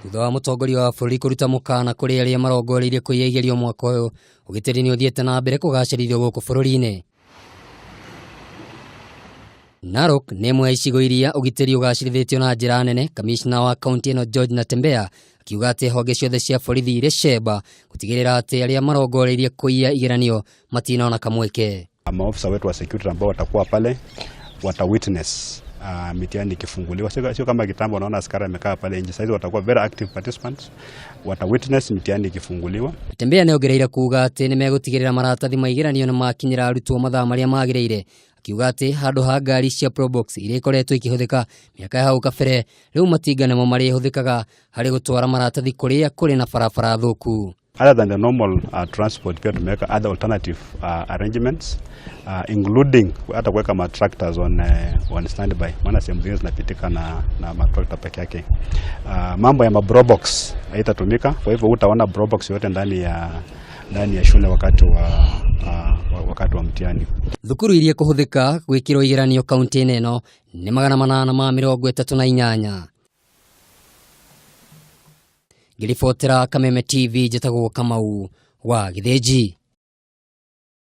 Thutha wa mũtongoria wa bũrũri kũruta mũkana kũrĩ arĩa marongoreirie kũiya igerio mwaka ũyũ, ũgitĩri nĩ ũthiĩte na mbere kũgacĩrithio gũkũ bũrũri-inĩ. Narok nĩ ĩmwe ya icigo iria ũgitĩri ũgacĩrithĩtio na njĩra nene, kamishna wa kaunti ĩno George Natembeya akiuga atĩ honge ciothe cia borithi irĩ cemba gũtigĩrĩra atĩ arĩa marongoreirie kũiya igeranio matinona kamweke. Maofisa wetu wa security ambao watakuwa pale wata witness mitihani ikifunguliwa, sio kama kitambo unaona askari amekaa pale nje. Saizi watakuwa very active participants, wata witness mitihani ikifunguliwa. Natembeya nĩongereire kuga atĩ nĩmegũtigĩrĩra maratathi ma igeranio nĩmakinyĩra arutwo mathaa marĩa magĩrĩire, akiuga atĩ handũ ha ngari cia Probox iria ikoretwo ikĩhũthĩka mĩaka ya hau kabere, rĩu matinga nĩmo marĩhũthĩkaga harĩ gũtwara maratathi kũrĩa kũrĩ na barabara thũku. Other than the normal transport, pia tumeweka other alternative arrangements, including hata kuweka ma tractors on standby, maana sehemu zingine zinapitika na matractor peke yake. Mambo ya mabrobox haitatumika, kwa hivyo utaona probox yote ndani ya shule wakati wa mtihani. Thukuru iria kũhũthĩka gwĩkĩrwo igeranio kaunti-inĩ ĩno nĩ 838. Ngĩribotera Kameme TV, njĩtagwo Kamau wa Gĩthĩnji.